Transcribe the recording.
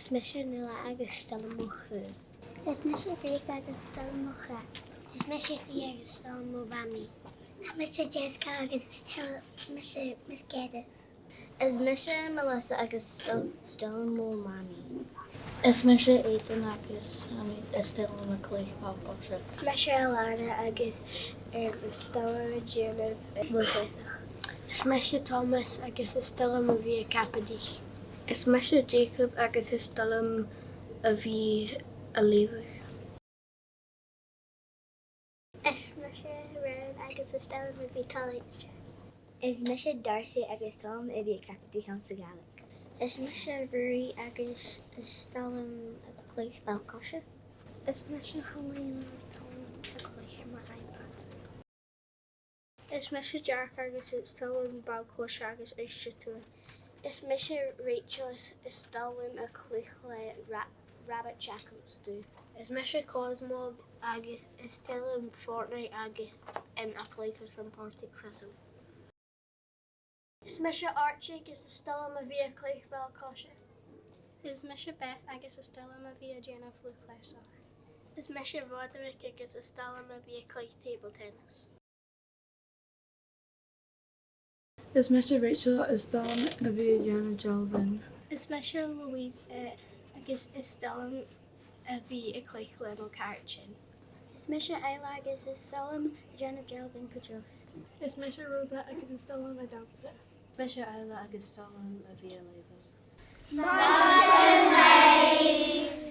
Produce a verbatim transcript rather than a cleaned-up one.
Is mise Nuala agus 's toil leam mo chù. Is mise Grace agus 's toil leam mo chat. Is mise Fia agus 's toil leam mo mhamaidh. Is mise Jessica agus is toil, mise Miss Geddes. Is mise Melissa agus 's toil, 's toil leam mo mhamaidh. Is mise Aidan agus, um, is toil leam a' cluich ball-coise. Is mise Alana agus, um, is toil leam a' dèanamh, uh, lùth-chleasachd. Is mise Thomas agus is toil leam a bhith a' cabadaich. Is mise Jacob agus is toil leam a bhith a' leughadh. Is mise Rowan agus is toil leam a bhith toilichte. Is mise Darcy agus 's toil leam a bhith a' cabadaich anns a' Ghàidhlig. Is mise Ruairidh agus is toil leam a' cluich ball-coise. Is mise Helena agus is toil leam a' cluich air m' iPad. Is mise Jack agus is toil leam ball-coise agus uisge-tuath. Is mise Rachel is, is toil leam a' cluich le ra-, Rabbit Shack an-diugh. Is mise Cosmo agus is toil leam Fortnite agus, um, a' cluich airson Partick Thistle. Is mise Archie agus is toil leam a bhith a' cluich ball-coise. Is mise Beth agus is toil leam a bhith a' dèanamh lùth-chleasachd. Is mise Roderick agus is toil leam a bhith a' cluich table tennis. Is mise Rachel, is toil leam a bhith a' dèanamh dealbhan. Is mise Louise, eh, agus is toil leam a bhith a' cluich le mo chàirdean. Is mise Isla agus is toil leam a' dèanamh dealbhan cuideachd. Is mise Rosa agus is toil leam a' dannsa. Is mise Isla agus is toil leam a bhith a' leughadh.